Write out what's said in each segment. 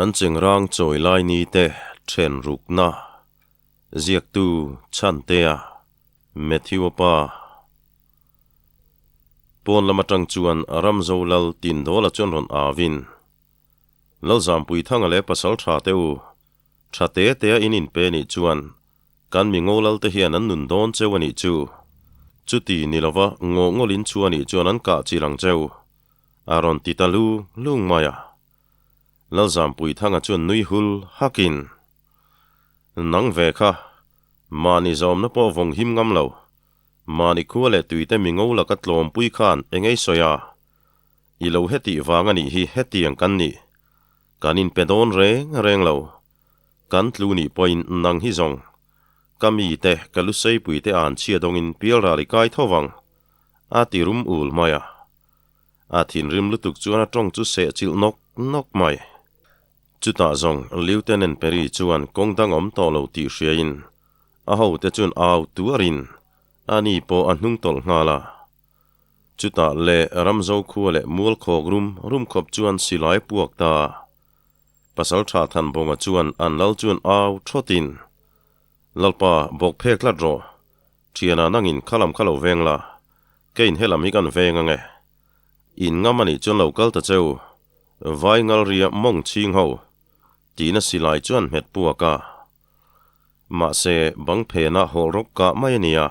An chengrang chawi lai ni te then rukna ziaktu Chhantea, Matthew-a pa. Pawn lam atang chuan Ramzo Lal Tindawla chuan rawn avin, Lalzampuii Thanga leh pasal tha te u, tha te tea in inpe nih chuan kan mi ngo lal te hian an nun dawn cheu a nih chu. Chuti ni lova ngaw ngawlin chu a nih chuan an kah chil ang cheu, a rawn ti ta lung lung mai a. Lalzampuii Thanga chuan nui hul hakin, Nang ve kha, mahni zawmna pawh vawng him ngam lo, mahni khua leh tuite mi ngo laka tlawmpui khan engei sawi a? I lo hetih vang a nih hi hetiang kan nih. Kan inpe dawn reng reng lo. Kan tlu nih pawhin nang hi zawng. Ka mite, ka luseipuite an chhia dawngin pialral i kai tho vang. A ti rum ul mai a. A thinrim lutuk chuan a tawng chu seh chilh nawk nawk mai. Chutah zawng Lieutenant Perry chuan kawng dang awm tawh lo tih hriain a hote chuan au tuarin ani pawh a hnung tawlh nghal a. Chutah leh Ramzo khua leh Mualkhawk rum rum khawp chuan silai puak ta. Pasaltha Thanbawnga chuan an lal chuan au thawtin, Lalpa, bawk phek tlat rawh. Thiana nangin kha lam kha lo veng la, keiin he lam hi kan veng ange. In ngam anih chuan lo kal ta cheu, vai ngal ria mawng chhing ho, tiin a silai chuan hmet puak a. Mahse, bang phenah hawlh rawk kah mai a nia,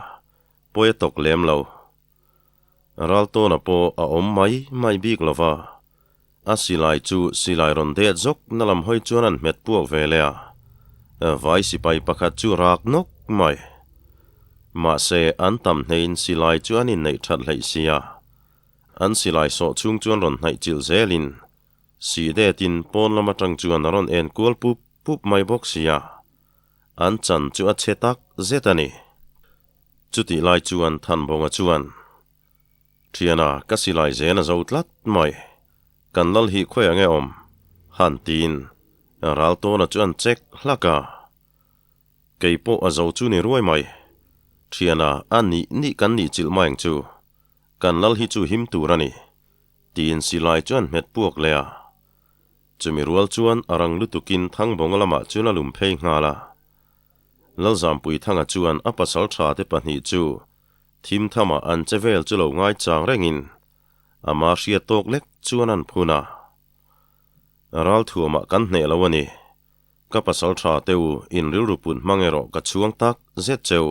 pawi a tawk lem lo. Raltawna pawh a awm mai mai bik lo va, a silai chu silai rawn det zawk na lam hawi chuan an hmet puak ve leh a, vai sipai pakhat chu rak nawk mai. Mahse, an tam hneiin silai chu an inneih that hleih si a, an silai sawh chhung chuan rawn hnaih chilh zelin si detin pawn lam atang chuan a rawn en kual pup pup mai bawk si a, an chan chu a chhe tak zet a ni. Chutih lai chuan Thanbawnga chuan, Thiana, ka silai zen a zo tlat mai. Kan lal hi khawi ang e awm? Han tiin Raltawna chu an check hlak a. Kei pawh a zo chu ni ruai mai. Thiana, a nih nih kan nih chilh mai ang chu. Kan lal hi chu him tur a ni. Tiin silai chu an hmet puak leh a. Chumi rual chuan a rang lutukin Thangbawnga lamah chuan a lum phei nghal a. Lalzampui Thanga chuan a pasal tha te pahnih chu thim thama an che vel chu lo ngai chang rengin ama hriat tawk lek chuan an phun a. Ralthuamah kan hneh lo a ni. Ka pasal tha te u in rilru put hmang erawh ka chhuang tak zet cheu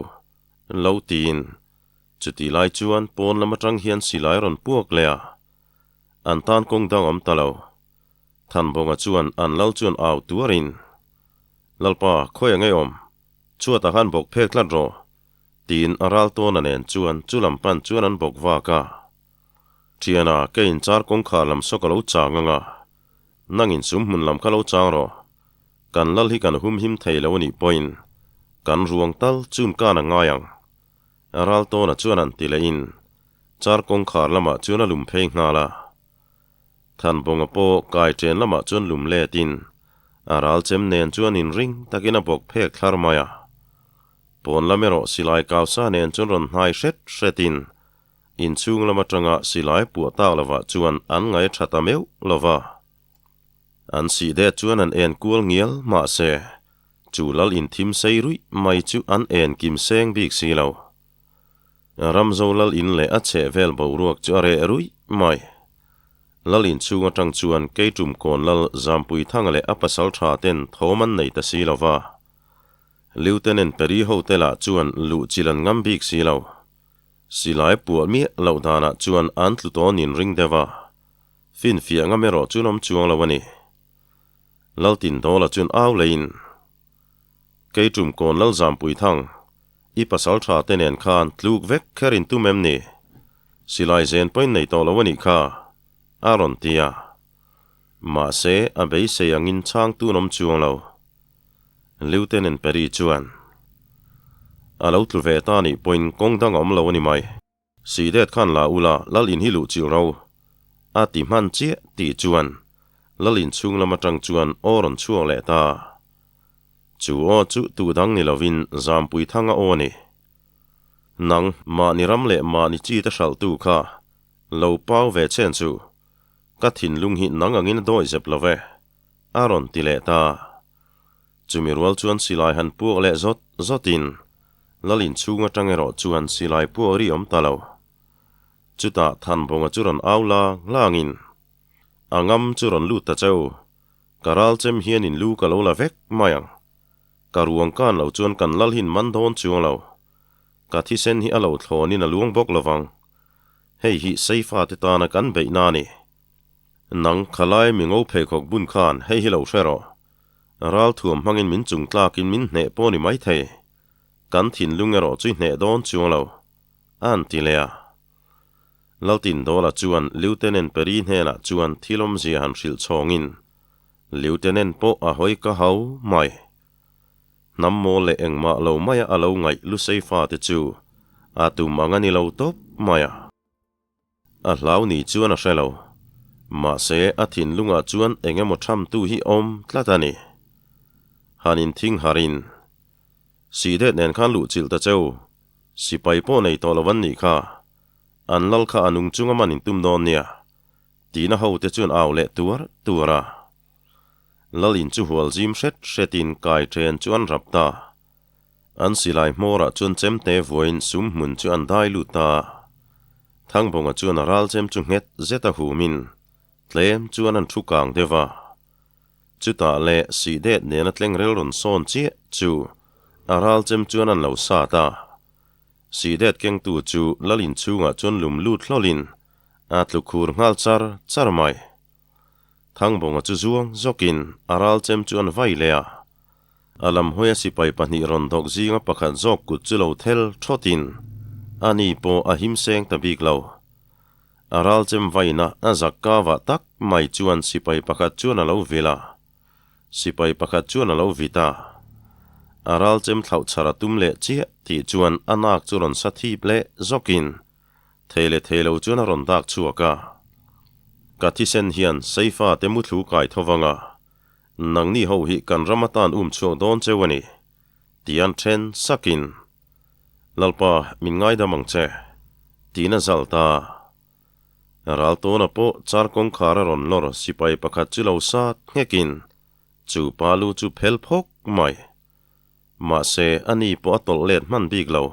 lo tiin chuti lai chuan pawn lam atang hian silai rawn puak leh a. An tan kawng dang awm ta lo. Thanbawnga chuan an lal chuan au tuarin. Lalpa, khawi a ngei awm? Chhuatah khan bawk phek tlat rawh, tiin a ral tawna nen chuan chu lam pan chuan an bawk vak a. Thiana, keiin char kawngkhar lam saw ka lo chang ang a, nangin sum hmun lam kha lo chang rawh. Kan lal hi kan humhim thei lo a nih pawhin kan ruang tal chun kan a ngai ang, ral tawna chuan an ti lehin char kawngkhar lamah chuan a lum phei nghal a. Thanbawnga pawh kai chen lamah chuan lum letin a ral chem nen chuan inring takin a bawk phek thlar mai a. Pawn lam erawh silai kausa nen chuan rawn hnai hret hretin inchhung lam atanga silai puah tak lovah chuan an ngai tha ta meuh lova. An sih det chuan an en kual ngial mahse chu lal inthim sei ruih mai chu an en kim seng bik si lo. Ramzo lal in leh a chheh vel boruak chu a reh ruih mai. Lal in chhung atang chuan Keitum kawn lal Zampui Thanga leh a pasal tha ten thawm an nei ta si lo va. Lieutenant Perry ho te lah chuan luh chilh an ngam bik si lo. Silai puah miah loh danah chuan an tlu tawn in ring deuh a. Finfiah ngam erawh chuan awm chuang lo a ni. Laltindawla chuan au leiin, Keitum kawn lal Zampui Thang, I pasal tha te nen khan tluk vek kher in tum em ni? Silai zen pawhin nei tawh lo a nih kha, a rawn ti a. Mahse, a beisei angin chhang tun awm chuang lo. Lieutenant Perry chuan, A lo tlu ve ta nih pawhin kawng dang a awm lo a ni mai. Sihdet khan la ula lal in hi luh chilh ro. A ti hman chiah tih chuan lal in chhung lam atang chuan aw rawn chhuak leh ta. Chu aw chu tu dang ni lovin Zampui Thanga aw a ni. Nang, mahni ram leh mahni chi te hralhtu kha lo pau ve chen chu ka thinlung hi nang angin a dawi zep lo ve. A rawn ti leh ta. Chumi rual chuan silai han puak leh zawt zawtin Lal inchhung atang erawh chuan silai puak ri awm ta lo. Chutah Thanbawnga chu rawn au lang langin, A ngam chu rawn lut ta cheu, ka ral chem hian in lu ka lo la vek mai ang. Ka ruang kan lo chuan kan lal hin man dawn chuang lo. Ka thisen hi a lo thlawnin a luang bawk lovang. Hei hi Seifate tana kan beihna a ni. Nang khalai mi ngo pheikhawk bun khan hei hi lo hre rawh. Ral thuam hmangin min chung tlakin min hneh pawh ni maithei. Kan thinlung erawh chu i hneh dawn chuang lo. A an ti leh a. Laltindawla chuan Lieutenant Perry hnenah chuan thil awmzia han hrilh chhawngin Lieutenant pawh a hawi ka hau mai. Hnam mawl leh engmah lo maia a lo ngaih Lusei fate chu a tum ang a ni lo tawp mai a. A hlau ni chuan a hre lo. Mahse, a thinlungah chuan eng emaw thamtu hi awm tlat a ni. Han inthing harin, Sihdet nen khan luh chilh ta cheu, sipai pawh nei tawh lo an nih kha. An lal kha a nung chunga man intum dawn nia, tihna hote chuan au leh tuar tuar a. Lal in chu hual zim hret hretin kai then chu an rap ta. An silai hmawrah chuan chemte vuain sum hmun chu an dai lut ta. Thangbawnga chuan a ral chem chu nghet zet a humin tlem chuan an thu kang deuh a. Chutah leh sihdet nena tlengrel rawn sawn chiah chu a ral chem chuan an lo sat a. Sihdet kengtu chu lal inchhungah chuan lum lut hlawlin a tlu khur nghal char char mai. Thangbawnga chu zuang zawkin a ral chem chu an vai leh a. A lam hawia sipai pahnih rawn dawk zinga pakhat zawk kut chu lo thel thawtin ani pawh a him seng ta bik lo. A ral chem vaina a zak kavah tak mai chuan sipai pakhat chuan a lo vil a. Sipai pakhat chuan a lo vit a. A ral chem thlauh chhar a tum leh chiah tih chuan a nak chu rawn sa thip leh zawkin Thei leh thei lo chuan a rawn dak chhuak a. Ka thisen hian Seifa te muthlu kai tho vang a, nangni ho hi kan ram atan um chhuak dawn cheu a ni, ti an then sakin, Lalpa, min ngaidam ang che, tiin a zal ta. Raltawna pawh char kawngkhar a rawn lawr sipai pakhat chu lo sat nghekin chu pa lu chu phel phawk mai. Mahse, ani pawh a tawlh let hman bik lo.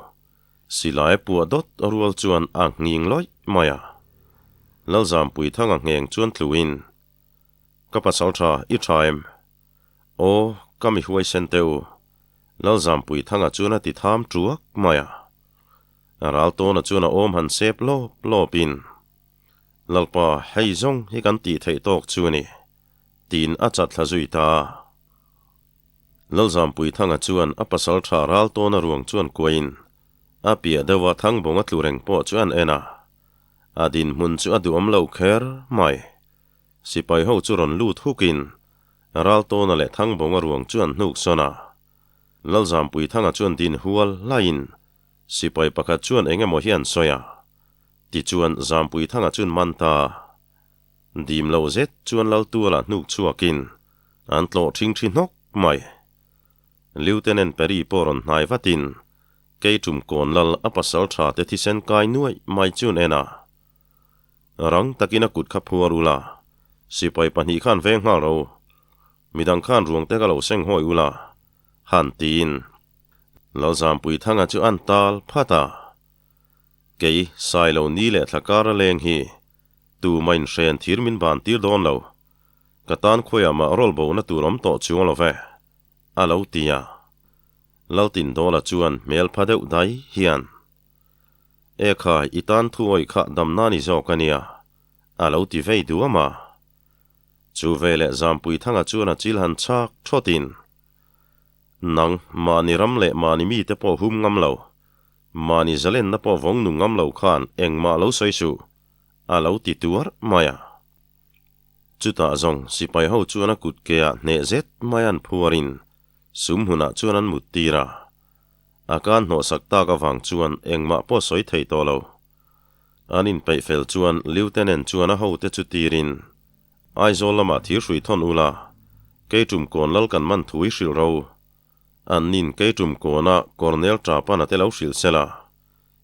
Silai puah dawt rual chuan a nghing lawih mai a. Lalzampui thanga ngheng chuan tluin, Ka pasal tha, i tha em? Aw, ka mi huaisen teh u. Lalzampui thanga chuan a ti tham tuak mai a. Raltawna chuan a awm han sep lawp lawpin, Lalpa, hei zawng hi kan tih theih tawk chu a ni, tiin a chat thla zui ta a. Lalzampuithanga chuan a pasal tha ral tawna ruang chuan kuain a piah deuha Thangbawnga tlu reng pawh chu an en a. A dinhmun chu a duhawm lo kher mai. Sipai ho chu rawn lut hukin ral tawna leh Thangbawnga ruang chu an hnuk sawn a. Lalzampuithanga chuan din hual laiin sipai pakhat chuan eng emaw hi an sawi a. Tichuan Zampuithanga chuan man ta. Dim lo zet chuan Laltuala hnuk chhuakin An tlawh ṭhing ṭhi hnawk mai. Lieutenant Perry pawh rawn hnai vatin Keiṭum kawn lal a pasal ṭha te thisen kai nuaih mai chu an en a. Rang takin a kut kha phuar ula, sipai pahnih khan veng nghal ro. Midang khan ruang te ka lo seng hawi ula, han tiin. Lalzampuithanga chu an tal phat a. Kei, Sailo ni leh thla kar a leng hi, tuma inhren thir min ban tir dawn lo. Ka tan khawiah mah rawl bona tur awm tawh chuang lo ve, a lo ti a. Laltindawla chuan hmel pha deuh dai hian, E khai, i tan thu awih kha damna ni zawk a nia, a lo ti vei duam a. Chu veleh Zampuithanga chuan a chil han chhak thawtin, Nang, mahni ram leh mahni mite pawh hum ngam lo, mahni zalenna pawh vawng nung ngam lo khan engmah lo sawi suh, a lo ti tuar mai a. Chutah zawng sipai ho chuan a kut ke ah hneh zet mai an phuarin sum hunah chuan an mut tir a. A kan hnawhsak tak avang chuan engmah pawh sawi thei tawh lo. An inpeih fel chuan Lieutenant chuan a hote chu tirin, Aizawl lamah thir hrui thawn ula, kei tum kawn lal kan man thu i hrilh ro. An nin kei tum kawna Colonel Tapana te lo hrilh sela,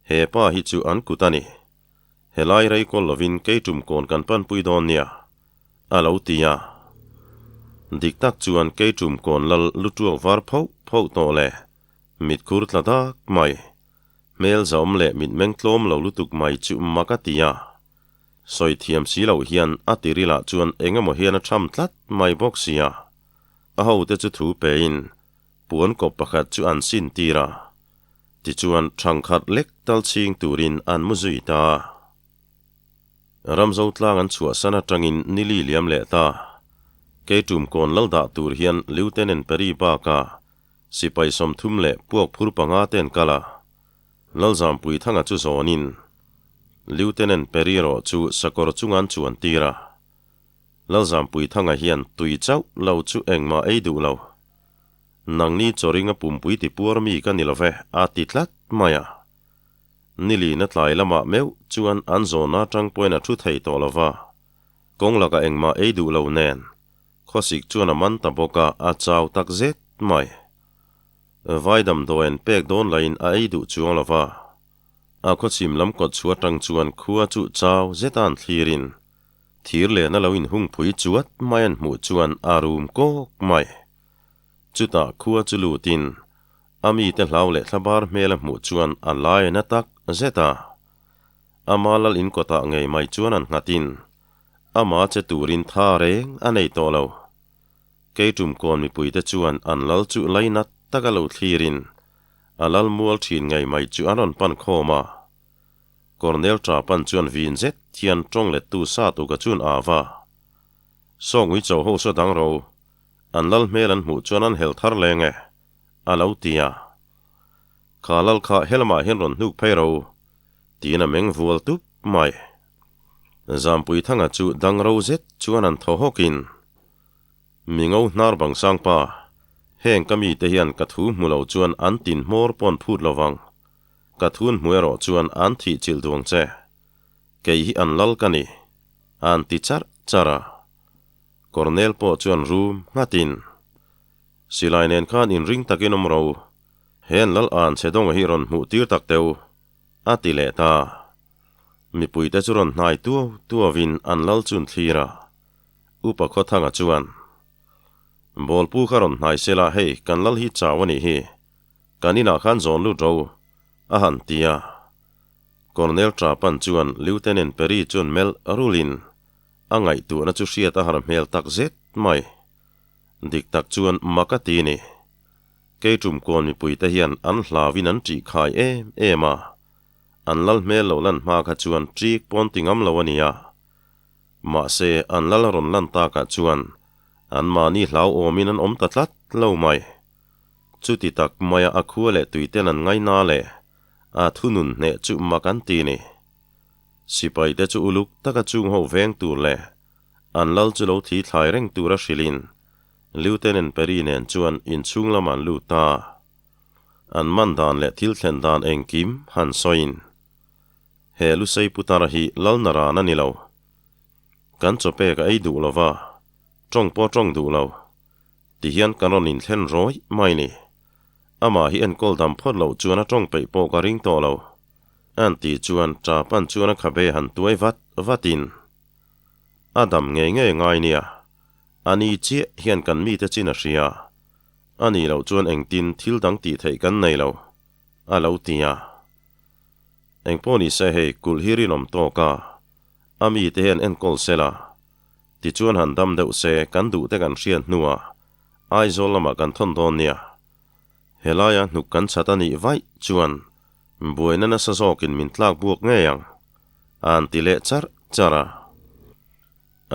he pa hi chu an kut a ni. Helai rei kawl lovin kei tum kawn kan panpui dawn nia, a lo ti a. Dik tak chuan Keiṭum kawn lal lu ṭuak var phoh phoh tawh leh mitkhur tla dak mai, hmel zahawm leh mitmeng tlawm lo lutuk mai chu mak a ti a. Sawi thiam si loh hian a tirilah chuan eng emaw hian a ṭham tlat mai bawk si a. A hote chu thu pein puan kawp pakhat chu an sin tir a, tichuan ṭhangkhat lek tal chhing turin an mu zui ta a. Ramzo tlang an chhuahsan atangin nili liam leh ta. Keitum kawn lal dah tur hian Lieutenant Perry baka sipai 30 leh puak phur panga te an kal a. Lalzampui Thanga chu zawnin Lieutenant Perry erawh chu sakawr chunga an chuan tir a. Lalzampui Thanga hian tui chauh lo chu engmah ei duh lo. Nangni chawringa pumpui tipuar mi ka ni lo ve a ti tlat mai a. Nilina tlai lamah meuh chuan an zawhna atang pawhin a thu thei tawh lo va, kawng lakah engmah ei duh lo nen khawsik chuan a man ta bawk a, a chau tak zet mai. Vai damdawi an pek dawn lahin a ei duh chuang lo va, a khawchhim lam kawt chhuah atang chuan khua chu chau zeta an thlirin thir lehna lo inhungphui chuat mai an hmuh chuan a rum kawk mai. Chutah khua chu lutin A mite hlau leh thlabar hmel a hmuh chuan a lai a na tak zet a. Ama lal in kawtah ngei mai chuan an nghatin ama che turin tha reng a nei tawh lo. Keitum kawn mipuite chuan an lal chu lainat taka lo thlirin a lal mual thin ngei mai chu an rawn pan khawm a. Colonel Trapan chuan vin zet hian tawng lettu sa tuka chuan a va. Sawngui cho ho saw dang ro. An lal hmel an hmuh chuan an hel thar leng e. A lo ti a. Kha lal kha helamah hian rawn hnuk phei ro, tiin a meng vual tup mai. Zampui Thanga chu dang ro zet chuan an thaw hawkin, Mi ngo hnar bang sang pa, heng ka mite hian ka thu hmu lo chuan an tin hmawr pawn phut lo vang. Ka thun hmu erawh chuan an thih chilh duang che. Kei hi an lal ka ni, an ti charh charh a. Colonel pawh chuan rum nghatin, Silai nen khan inring takin awm ro, he an lal an che dawnga hi rawn hmuh tir tak teu, a ti leh ta. Mipuite chu rawn hnai tuau tuauin an lal chun thlir a. Upa Khawthanga chuan, Bawlpu kha rawn hnai sela hei kan lal hi chau a nih hi, kan inah khan zawn lut ro, a han ti a. Colonel Trapan chuan Lieutenant Perry chuan melh rulin a ngaihtuahna chu hriat a har hmel tak zet mai. Dik tak chuan mak a ti ni. Keitum kawn mipuite hian an hlauin an ṭih khai em em a, an lal hmel lo lan hma kha chuan ṭik pawn ti ngam lo a nia. Mahse, an lal a rawn lan takah chuan anmahni hlauhawmin an awm ta tlat lo mai. Chuti tak maia a khua leh tuiten an ngaina leh a thunun hneh chu mak an ti ni. Sipaite chu uluk taka chung ho veng tur leh An lal chu lo thi thlai reng tur a hrilhin Lieutenant Perry nen chuan inchhung lamah an lut ta. An man dan leh thil thlen dan engkim han sawiin, He Lusei Putara hi lal naran a ni lo. Kan chawpek a ei duh lo va, tawng pawh tawng duh lo. Tihian kan rawn inthlen rawih mai ni. Amah hi enkawl dam phawt loh chuan a tawng peih pawh ka ring tawh lo. An tih chuan Ṭapan chuan a khabe han tuai vat vatin, A dam ngei ngei ngai nia. A ni chiah hian kan mite chin a hria. A nih loh chuan engtin thil dang tih theih kan nei lo, a lo ti a. Engpawh ni se hei kulh hi rinawm tawk a, a mite hian enkawl se la. Tichuan han dam deuh se kan duhte kan hriat hnuah Aizawl lamah kan thawn dawn nia. Helaia hnuk kan chhat a nih vaih chuan buaina nasa zawkin min tlak buak ngei ang. A'n ti leh charh charh a.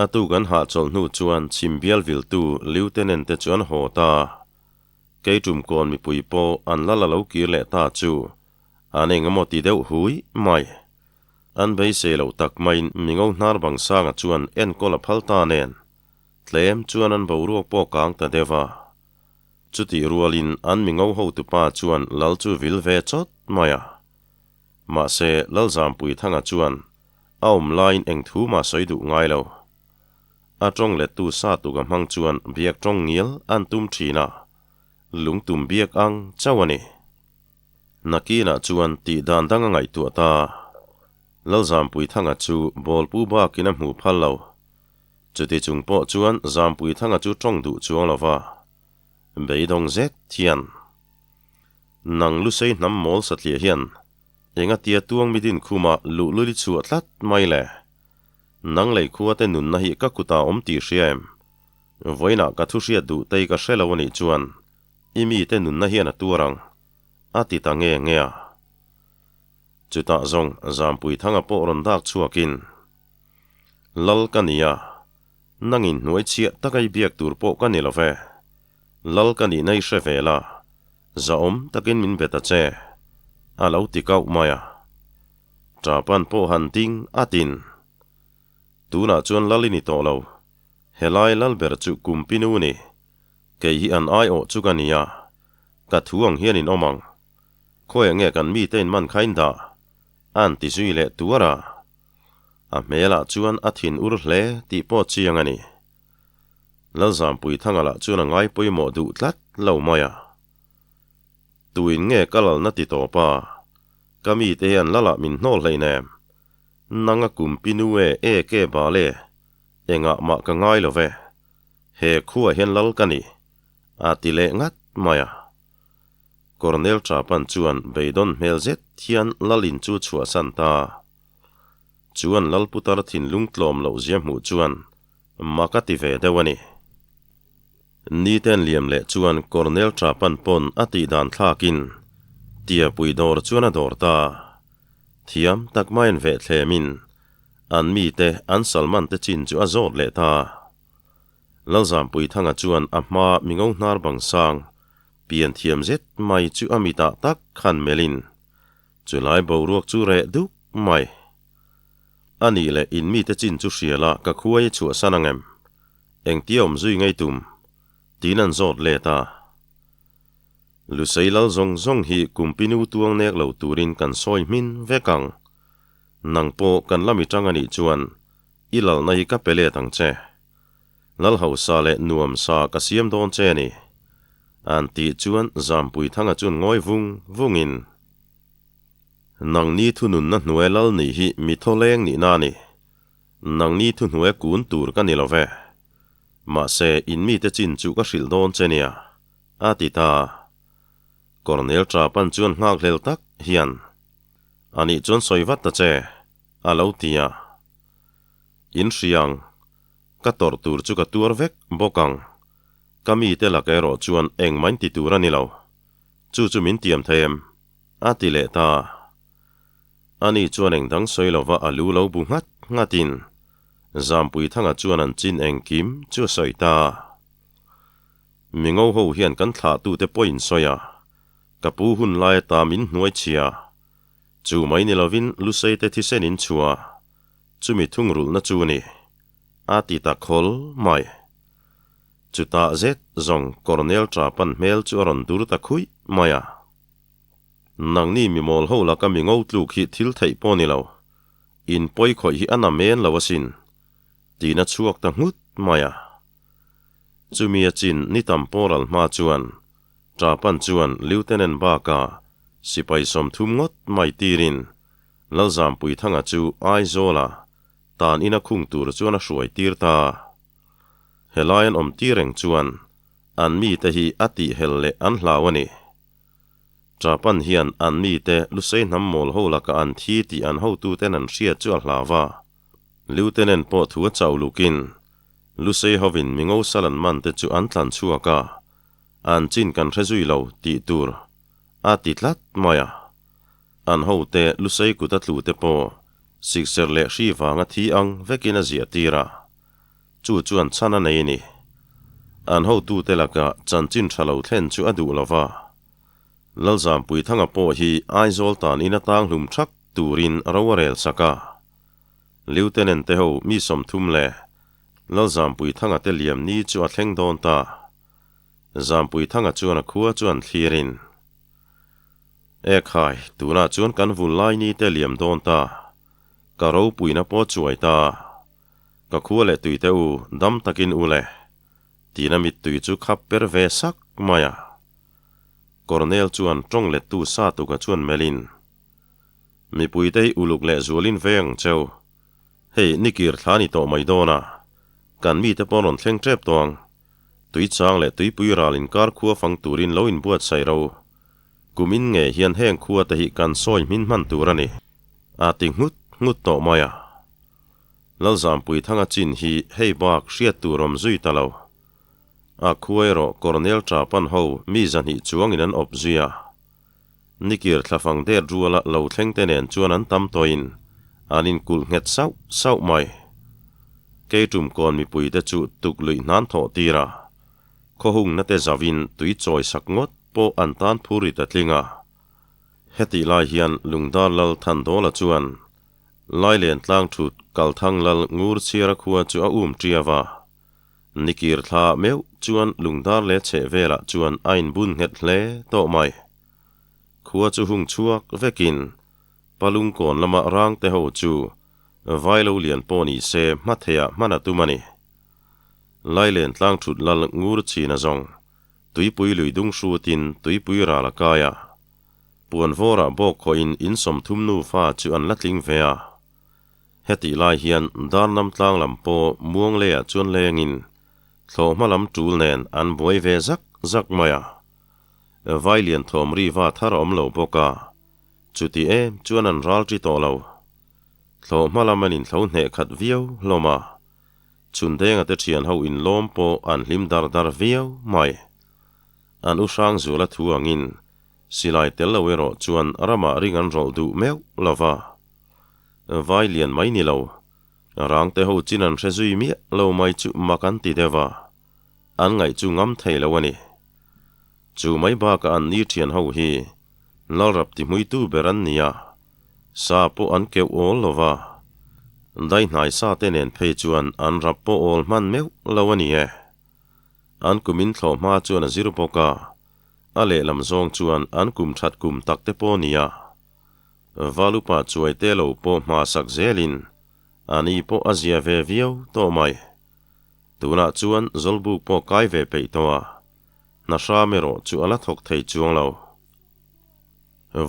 A tuk an hahchawlh hnu chuan chhim bial viltu Lieutenant te chu an haw ta. Keitum kawn mipui pawh an la la lo kir leh ta chu an eng emaw ti deuh hui mai. An beisei loh tak maiin mingo hnar bang sanga chuan enkawl a phal ta nen tlem chuan an boruak pawh kang ta deuh a. Chutih rualin an mingo hotupa chuan lal chu vil ve chawt mai a. Mahse, Lalzampuithanga chuan a awm laiin eng thu mah sawi duh ngai lo. A tawng lettu sa tuk a hmang chuan biak tawng ngial an tum thin a, lungtum biak ang chauh a ni. Nakinah chuan tih dan dang a ngaihtuah ta. Lalzampuithanga chu bawlpu bakin a hmuh phal lo. Chuti chung pawh chuan Zampuithanga chu tawng duh chuang lo va, beidawng zet hian, Nang Lusei hnam mawl satliah hian engatia tuang mi din khuma luhlul i chhuah tlat mai le? Nang lei khuate nunna hi ka kutah awm tih hria em? Vawiinah ka thu hriat duh tei ka hre lo a nih chuan i mite nunna hian a tuar ang, a ti ta nge nge a. Chutah zawng Zampuithanga pawh rawn dak chhuakin, Lal ka ni a, nangin hnuai chhiah taka i biak tur pawh ka ni lo ve. Lal ka nihna i hre ve la, zahawm takin min be ta che, a lo ti kauh mai a. Ṭapan pawh han ding atin. Tunah chuan lal i ni tawh lo, helai lal ber chu Kumpinu ni, kei hi an aiawh chu ka ni a, ka thu ang hian in awm ang. Khawiah nge kan mite in man kha in dah? A'n ti zui leh tuar a. A hmelah chuan a thin ur hle tih pawh chiang a ni. Lalzampuithanga lah chuan a ngai pawimawh duh tlat lo mai a. Tuin nge ka lalna ti tawp a, ka mite hian lalah min hnawl hleinem. Nanga kumpinu e e ke bal e, engah mah ka ngai lo ve. He khuaah hian lal ka ni, a ti leh ngat mai a. Colonel Trapan chuan beidawn hmel zet hian lalin chu chhuahsan ta. Chuan Lalputar thinlung tlawm loh zia hmuh chuan mak a ti ve deuh a ni. Niten liam leh chuan Colonel Trapan pawn a tih dan thlakin Tiapui dawr chuan a dawr ta. Thiam tak maiin veh thlemin an mite an Salman te chin chu a zawt leh ta. Lalzampuithanga chuan a hma mingo hnar bang sang pian thiam zet mai chu a mitah tak khan melhin chulai boruak chu reh duk mai. A nih leh in mite chin chu hria la ka khuai i chhuahsan ang em? Engtia awm zui ngei tum? Tiin an zawt let a. Lusei lal zawng zawng hi kumpinu tuang nek lo turin kan sawi hmin vek ang. Nang pawh kan la mi tang a nih chuan i lalna hi ka pe let ang che. Lal hausa leh nuam sa ka siam dawn che a ni. An tih chuan Zampuithanga chuan ngawi vung vungin, Nangni thununna hnuai lal nih hi mi thawleng nihna a ni. Nangni thuhnuai kun tur ka ni lo ve. Mahse, in mite chin chu ka hrilh dawn che nia, a ti ta. Colonel Trapan chuan nghakhlel tak hian, Anih chuan sawi vat ta che, a lo ti a. In hriang, ka tawrh tur chu ka tuar vek bawk ang. Ka mite lak erawh chuan engmah in ti tur a ni lo. Chu chu min tiam thei em? A ti leh ta. Ani chuan eng dang sawi lova a lu lo bu nghat nghatin Zampuithanga chuan an chin engkim chu a sawi ta. Mingo ho hian kan thlahtute pawh in sawi a, ka pu hun lai ata min hnuai chhia. Chu mai ni lovin Luseite thisen in chhuah. Chumi thungrulhna chu ni. A ti ta khawl mai. Chutah zet zawng Colonel Trapan hmel chu a rawn dur ta khuih mai a. Nangni mi mawl ho laka mi ngo tluk hi thil theih pawh ni lo. In pawi khawih hi a na men lo asin. Tiin a chhuak ta nghut mai a. Chumi a chin ni tam pawral hma chuan Trapan chuan Lieutenant baka sipai 30 ngawt mai tirin Lalzampuithanga chu Aizawla tan ina khung tur chuan a hruai tir ta. Helai an awm tir reng chuan an mite hi a tih hel leh an hlau a ni. Japan hian an mite Lusei hnam mawl ho lakah an thi tih an hotuten an hriat chu a hlau a. Lieutenant pawh thu a chauh lukin Lusei hovin mingo sal an man te chu an tlan chhuak a, an chin kan hre zui lo tih tur a ti tlat mai a. An hote Lusei kut a tlu te pawh sikser leh hri vanga thi ang vekin a ziah tir a, chu chuan chhan a nei a ni. An hotute lakah chanchin tha lo thlen chu a duh lo va. Lalzampuithanga pawh hi Aizawl tan ina tang hlum thak turin ro a rel sak a. Lieutenant te ho mi 30 leh Lalzampuithanga te liam ni chu a thleng dawn ta. Zampuithanga chuan a khua chuan thlirin. E khai, tunah chuan kan vul lai ni te liam dawn ta. Ka ropuina pawh chuai ta. Ka khua leh tui te u, dam takin u le. Tiin a mittui chu khap per ve sak mai a. Colonel chuan tawng lettu sa tuka chuan melhin, Mipuite hi uluk leh zualin veng ang cheu. Hei, nikir thla ni tawh mai dawn a. Kan mite pawh rawn thleng tep tawh ang. Tuichang leh tuipui ral inkar khua fang turin lo inbuatsaih ro. Kumin nge hian heng khua te hi kan sawi hmin hman tur a ni. A ti nghut nghut tawh mai a. Lalzampui Thanga chin hi hei bak hriat tur awm zui ta lo. A khua erawh Colonel Trapan ho mi zahnih chuangin an awp zui a. Nikir thlafang det ruala lo thleng te nen chuan an tam tawhin an inkulh nghet sauh sauh mai. Keitum kawn mipuite chu tuk luih hnan thawh tir a, khawhungna te zauhin tui chawi sak ngawt pawh an tan phur ri ta tling a. Hetih lai hian Lungdar Lal Thandawla chuan Lailen tlang thut Kalthang Lal Ngur chhiara khua chu a um ṭiau a. Nikir thla meuh chuan lungdar leh chheh velah chuan a inbun nghet hle tawh mai. Khua chu hung chhuak vekin Palungkawn lama rangte ho chu Vailo lian pawh ni se hma theiah hman a tum a ni. Lailen tlang thut lal ngur chin a zawng. Tuipui lui dung hrutin tuipui ral a kai a. Puan vawrah bawk khawhin in 30 nufa chu an la tling ve a. Hetih lai hian Darnam tlang lam pawh Muangleiah chuan lengin thlawhhma lam tul nen an buai ve zak zak mai a. Vailian thawm ri va thar a awm lo bawk a, chuti em chuan an ral ṭi tawh lo. Thlawhhma lam an inthlo hneh khat viau hlawm a, Chhundenga te ṭhian ho inlawm pawh an hlim dar dar viau mai. An u Hrangzuala thu angin silai tel lo erawh chuan ramah ring an rawlh duh meuh lo va. Vai lian mai ni lo. Rangte ho chin an hre zui miah lo mai chu mak an ti deuh a, an ngaih chu ngam thei lo a ni. Chu mai bakah an ni thian ho hi Lalrap ti hmuitu ber an ni a, sa pawh an keuh awl lo va, daihnai sa te nen phei chuan an rap pawh awl hman meuh lo a ni e. An kum in thlawh hma chuan a zir bawk a, a lehlam zawng chuan an kum that kum tak te pawh a ni a. Valupa chuai te lo pawh hma sak zelin a ni pawh a zia ve viau tawh mai. Tunah chuan Zawlbuk pawh kai ve peih tawh a, hna hram erawh chu a la thawk thei chuang lo.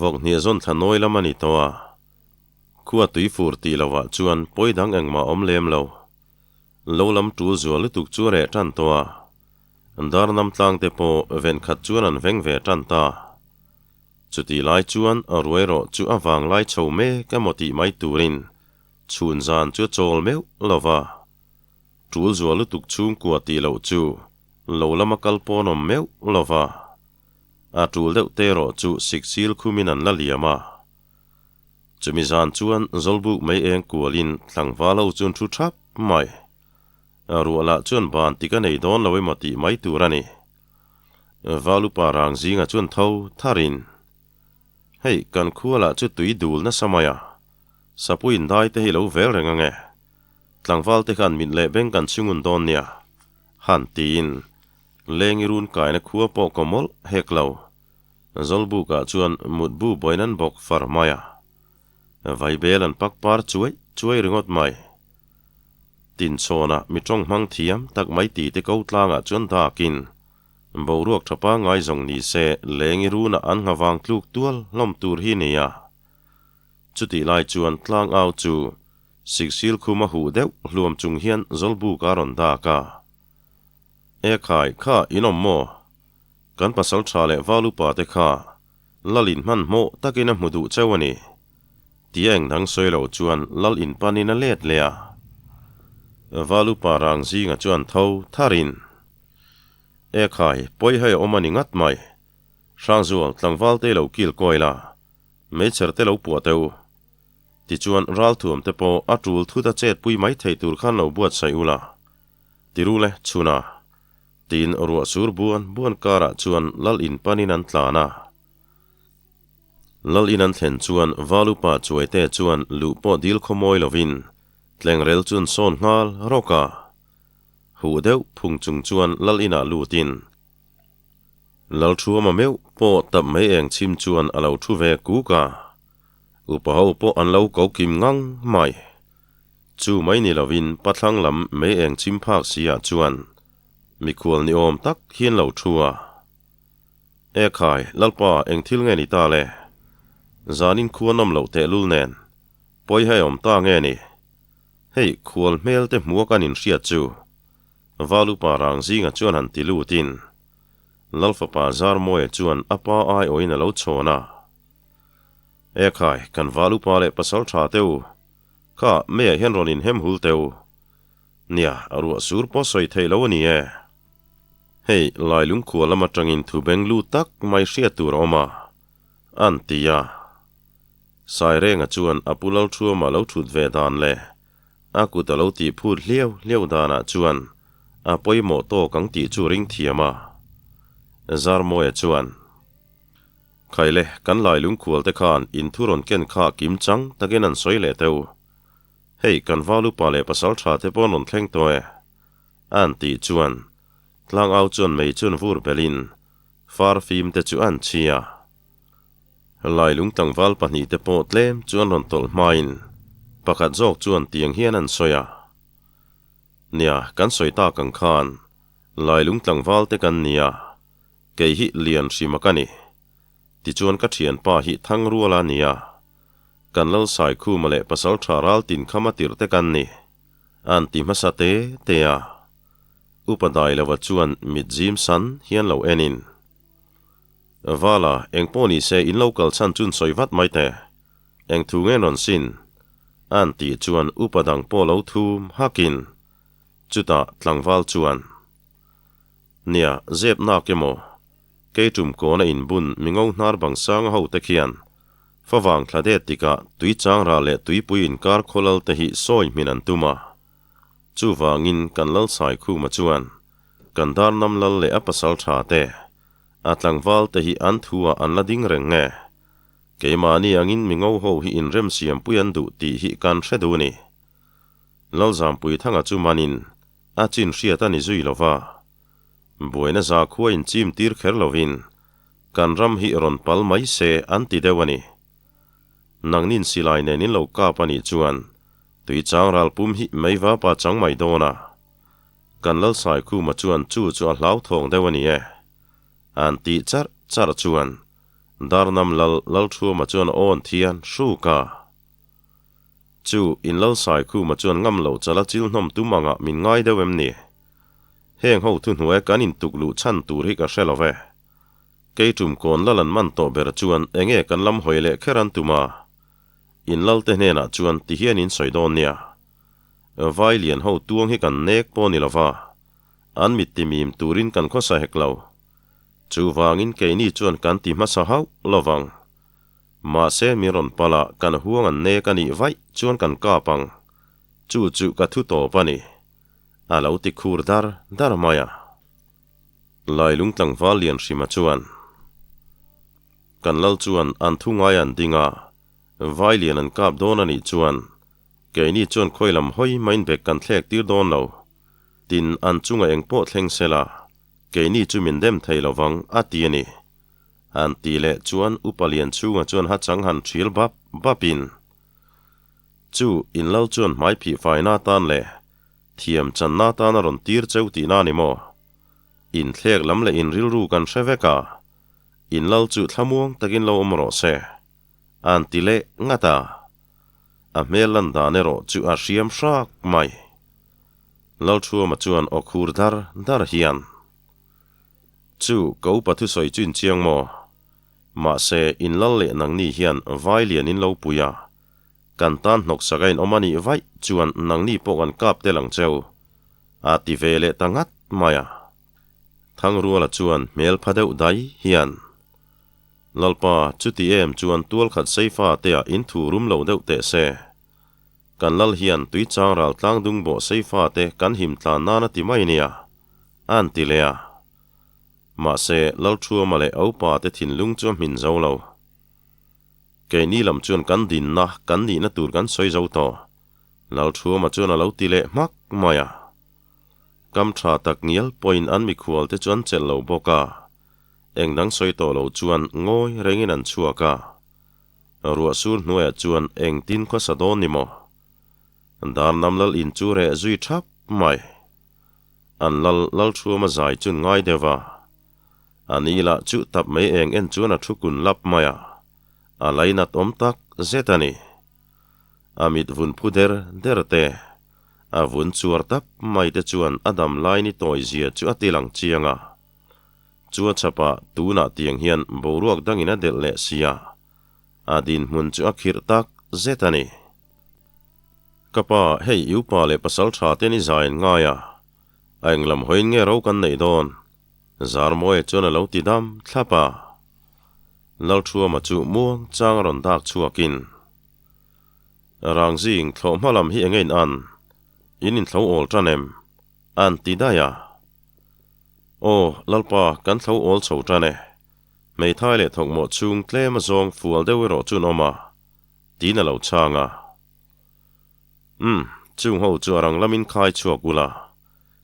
Vawkhniah zawn thla nawi lam a ni tawh a, khua tui fur tih lovah chuan pawi dang engmah awm lem lo. Lo lam tul zual lutuk chu a reh tan tawh a, Darnam tlang te pawh venkhat chuan an veng ve tan ta. Chutih lai chuan a ruai rawh chu a vang lai chho mek emaw tih mai turin chhun zan chu a chawl meuh lo va. Tul zual lutuk chhungkua tih loh chu lo lama kal pawn awm meuh lo va. A tul deuh te erawh chu siksil khumin an la liam a. Chumi zan chuan Zawlbuk mei eng kualin tlangval ho chuan thu thap mai. A ruah lah chuan ban tik a nei dawn lo emaw tih mai tur a ni. Valupa rang zingah chuan tho tharin, Hei, kan khua lah chu tui dul nasa mai a, Sapuiin dai te hi lo vel reng ange, tlangval te khan mit leh beng kan chhungun dawn nia, han tiin Lengi run kaina khua pawh kaw mawlh hek lo. Zawlbukah chuan mutbu buain an bawk far mai a, Vaibel an pak par chuai chuai ringawt mai. Tinchhawnah mi tawng hmang thiam tak mai tite ko tlangah chuan dakin boruak tha pangngai zawng ni se lengi runah an nghavang tluk tual hlawm tur hi nia. Chutih lai chuan tlang au chu siksil khum a huh deuh hluam chung hian Zawlbuk a rawn dak a. E khai, kha in awm maw? Kan pasal tha leh val upa te kha Lal in hmanhmawh takin a hmu duh cheu a ni. Tia eng dang sawi lo chuan Lal in panin a let leh a. Valupa rang zinga chuan tho tharin, E khai, pawi hei a awm a ni ngat mai. Hrangzual, tlangval te lo kil kawi la, meichher te lo puah teh u. Tichuan ralthuam te pawh a tul thut a chetpui mai theih tur khan lo buatsaih u la. Tirule, chhuna. Tiin ruah sur buan buan karah chuan Lal in panin an tlan a. Lal in an thlen chuan Valupa Chuaite chuan luh pawh dil khawmawi lovin tlengrel chu an sawn nghal rawk a. Huh deuh phung chung chuan Lal inah lutin Lal Thuama meuh pawh tap mai eng chhim chuan a lo thu ve kuk a. Upa ho pawh an lo ko kim ngang mai. Chu mai ni lovin pathlang lam mei eng chim phak si ah chuan mikhual ni awm tak hian lo thu a. E khai, Lalpa eng thil nge ni ta le? Zanin khua nawm loh tehlul nen pawi hai awm ta nge ni? Hei, khual hmel te hmuak an inhriat chu. Valupa Rangzinga chuan han ti lutin Lalfapa Zarmawia chuan a pa aiawhin a lo chhawn a. Ekhai, kan Valupa leh pasal tha te u, kha meiah hian rawn inhem hul teh u. Nia, ruah sur pawh sawi theih lo a ni e. Hei, Lailung khua lam atangin thu beng lu tak mai hriat tur a awm a, an ti a. Sairenga chuan a pu Lalthuama lo thut ve dan leh a kut a lo tih phut hliau hliau danah chuan a pawimawh tawk ang tih chu ring thiam a. Zarmawia chuan, Khaile, kan Lailung khualte khan in thu rawn ken kha kim chang takin an sawi leh teuh. Hei, kan Valupa leh pasal tha te pawh an rawn thleng tawh e. An tih chuan tlangau chuan mei chuan vur belhin far fim te chu an chhi a. Lailung tlangval pahnihte pawh tlem chu an rawn tawlh hmain pakhat zawk chuan tiang hian an sawi a, Nia, kan sawi tak ang khan Lailung tlangval te kan nia, kei hi Lian Hrima ka ni. Tichuan ka thianpa hi Thangruala a ni a, kan Lal Saikhuma leh Pasaltha Raltinkhama tirh te kan ni, an ti hmasa te te a. Upa Dailova chuan mit zim san hian lo enin. Vala, eng pawh ni se in lo kal chhan chun sawi vat mai teh. Eng thu nge rawn sin? A'n tih chuan upa dang pawh lo thum hakin chutah tlangval chuan, Nia, zep nak emaw? Kei tum kawna inbun mingo hnar bang sanga ho te khian favang thla det tikah tui changra leh tuipui inkar khawlal te hi sawi hmin an tum a. Chuvangin kan Lalsaikhuma chuan kan Darnam lal leh a pasal tha te A tlangval te hi an thu ah an la ding reng nge? Keimahni angin mi ngo ho hi inrem siampui an duh tih hi kan hre duh ni. Lalzampuithanga chu manin a chin hriat a ni zui lo va. Buaina zakhua inchim tir kher lovin kan ram hi rawn pal mai se an ti deuh a ni. Nangnin silai nen in lo kap a nih chuan tui chang ral pum hi mei vapa chang mai dawn a. Kan Lalsaikhuma chuan chu chu a hlauthawng deuh a ni e. An tih charh charh chuan Darnam Lal Lalthuama chuan awn thian hruk a. Chu in Lalsaikhuma chuan ngam lo chala chil hnawm tum angah min ngai deuh em ni? Heng ho thuhnuai kan intuk luh chhan tur hi ka hre lo ve. Kei tum kawn lal an man tawh ber chuan enge kan lam hawi leh kher an tum a. In Lalte hnenah chuan tihian in sawi dawn nia. Vai lian ho tuang hi kan nek pawh ni lova, an mit timim turin kan khawsa hek lo. Chuvangin keini chuan kan ti hmasa hauh lovang. Mahse mi rawn pala kan huang an nek a nih vaih chuan kan kap ang. Chu chu ka thu tawp a ni. A lo ti khur dar dar mai a. Lailung tlangval lian hrima chuan kan lal chuan an thu ngai an ding a, vai lian an kap dawn a nih chuan Keini chuan khawi lam hawi main bek kan thlek tir dawn lo. Tin, an chunga eng pawh thleng se la, keini chu min dem thei lo vang, a ti a ni. An ti leh chuan Upa Lianchhunga chuan hachang han thil bap bapin, Chu, in lal chuan hmai phih faina atan leh thiam channa atan a rawn tir cheu tihna a ni maw? In thlek lam leh in rilru kan hre vek a, in lal chu thlamuang takin lo awm rawh se, an ti leh ngat a. A hmel lan dan erawh chu a hriam hrak mai. Lalthuama chuan aw khur dar dar hian, Chu, ka upa thusawi chu inchiang maw? Mahse, in lal leh nangni hian vai lian in lo pui a, kan tan hnawksak a inawm a nih vaih chuan nangni pawh kan kap tel ang cheu, a ti ve leh ta ngat mai a. Thangruala chuan hmel pha deuh dai hian, Lalpa, chuti em chuan tual khat seifa te ah in thu rum lo deuh teh se. Kan lal hian tui chang ral tlang dung bawh seifa te kan him tlan nan a ti mai nia, a'n ti leh a. Mahse, Lalthuama leh a upa te thinlung chu a hmin zo lo. Keini lam chuan kan dinna, kan nihna tur kan sawi zo tawh, Lalthuama chuan a lo ti leh hmak mai a. Kam tha tak ngial pawhin an mikhual te chu an chelh lo bawk a. Eng dang sawi tawh lo chuan ngawi rengin an chhuak a. Ruah sur hnuaiah chuan engtin khawsa dawn ni maw? Darnam lal in chu reh zui thap mai. An lal Lalthuama zai chun ngai deuh a. A ni lah chu tap mai eng en chuan a thu kun lap mai a. A lainat awm tak zet a ni. A mit vun phu der der te. A vun chuar tap mai te chuan a dam lai ni tawi zia chu a ti lang chiang a. Chu a chhapah tunah tiang hian boruak dangin a delh leh si a, a dinhmun chu a khirh tak zet a ni. Ka pa, hei i upa leh pasal tha te ni zai an ngai a, a englam hawiin nge ro kan neih dawn? Zarmawia chuan a lo ti dam thlap a. Lalthuama chu muang chang a rawn dak chhuakin, Rangzing, thlawh hma lam hi enge in an? In inthlo awl tan em? An ti daih a. Aw, Lalpa, kan thlo awl chho tan e. Hmeithai leh thawkmawh chhung tlem a zawng fual deuh erawh chu an awm a, tiin a lo chhang a. Umm, chung ho chu a rang lamin khai chhuak ula,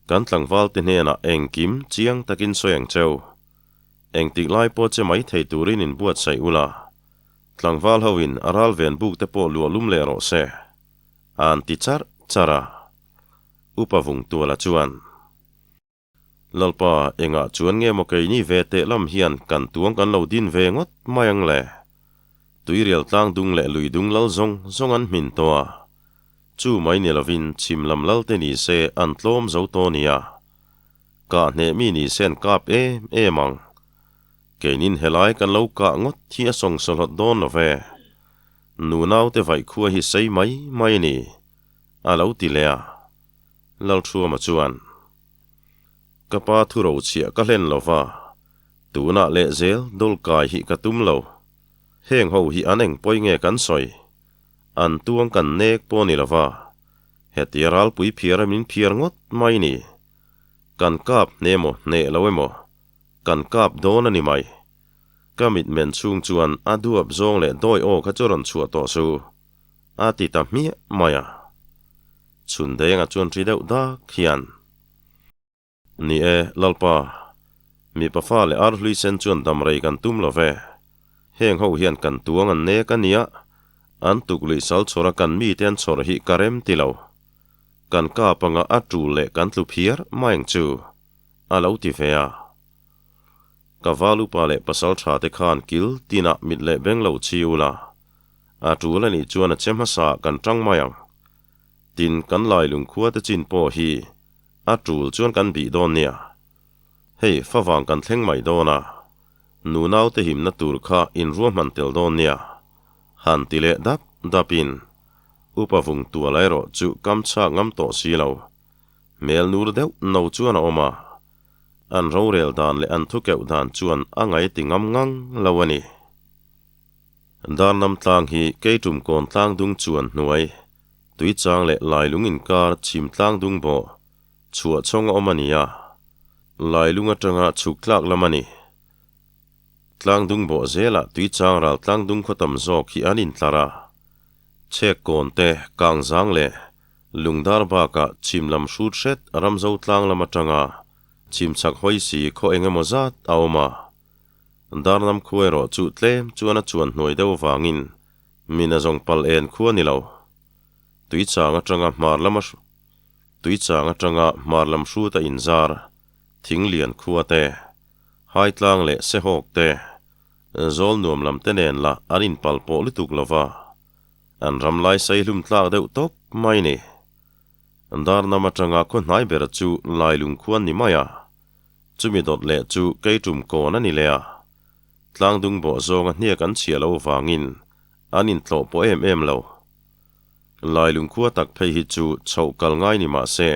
kan tlangval te hnenah engkim chiang takin sawi ang cheu. Engtik lai pawh che mai thei turin inbuatsaih ula, Tlangval ho in a ral ven buk te pawh luah lum leh rawh se, a an ti charh charh a. Upa Vungtuala chuan, Lalpa, engah chuan nge maw keini ve teh lam hian kan tuang kan lo din ve ngawt mai ang le? Tuirial tlang dung leh lui dung lal zawng zawng an hmin tawh a, chu mai ni lovin chhim lam lal te ni se an tlawm zo tawh nia. Kah hneh mi ni se an kap em em ang. Keinin helai kan lo kah ngawt hi a sawngsawhlawt dawn lo ve. Nunaute vaihkhua hi sei mai mai a ni, a lo ti leh a. Lalthuama chuan, Ka pa thu rochhiah ka hlen lo va, tunah leh zel dul kai hi ka tum lo. Heng ho hi an eng pawi nge kan sawi? An tuang kan nek pawh ni lo va, hetia ralpui phiar a min phiar ngawt mai ni. Kan kap hne maw hneh lo emaw? Kan kap dawn a ni mai. Ka mit men chhung chuan a duap zawng leh dawi aw kha chu rawn chhuah tawh su. A ti ta hmiah mai a. Chhun denga chuan ri deuh dak hian. Ni e, Lalpa. Mipa fa leh ar hlui sen chuan dam rei kan tum lo ve. Heng ho hian kan tuang an nek a nia. An tukluih sal chhawr a kan mite an chhawr hi ka rem ti lo. Kan kap anga a tul leh kan tlu phiar mai ang chu. A lo ti ve a. Ka val upa leh pasal tha te khan kil tinah mit leh beng lo chi ula, a tul a nih chuan a che hmasa kan tang mai ang. Tin, kan lai lungkhua te chin pawh hi a tul chuan kan bih dawn nia. Hei, favang kan thleng mai dawn a, nunau te himna tur kha inruahman tel dawn nia, han ti leh dap dapin upa vung tual erawh chu kam chhak ngam tawh si lo. Hmel nur deuh no chuan a awm a, an rorel dan leh an thukeuh dan chuan a ngaih ti ngam ngang lo a ni. Darnam tlang hi Keitum kawn tlang dung chuan hnuai, Tuichang leh Lailung inkar chhim tlang dung bawh chhuah chhawng a awm a ni a, Lailung atanga chhuk tlak lam a ni. Tlang dung bawh zelah Tuichang ral tlang dung khaw tam zawk hi an intlar a, chhek kawn te, kangzang leh Lungdar bakah chhim lam hrut hret Ramzo tlang lam atanga chhim chhak hawi si khaw eng emaw zat a awm a. Darnam khua erawh chu tlem chuan a chuan hnuai deuh avangin min a zawng pal en khua ni lo. Tuichang atanga hmar lama Tuichang atanga hmar lam hrut a inzar Thinglian khua te, Haitlang leh Sehawk te, Zawlnuam lam te nen lah an inpal pawh lutuk lova. An ram lai sei hlum tlak deuh tawp mai ni. Darnam atanga khaw hnai ber chu Lailung khuan ni mai a, chumi dawt leh chu Keitum kawn a ni leh a. Tlangdung bawh zawnga hniak an chhiah loh vangin an intlawh pawh em em lo. Lailung khua tak phei hi chu chhoh kal ngai ni mah se,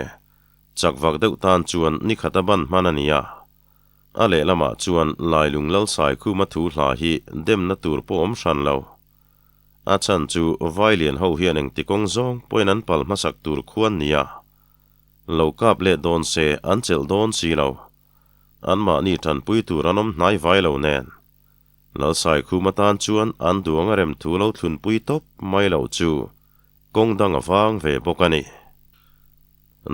chak vak deuh tan chuan ni khat a ban hman a ni a. A lehlamah chuan Lailung Lalsaikhuma thu hla hi demna tur pawh awm hran lo. A chhan chu Vailian ho hian engti kawng zawng pawhin an pal hmasak tur khuan nia. Lo kap leh dawn se an chelh dawn si lo. Anmahni tanpui tur an awm hnai vai lo nen. Lalsaikhum atan chuan an duang a rem thu lo thlunpui tawp mai loh chu kawng dang a vang ve bawk a ni.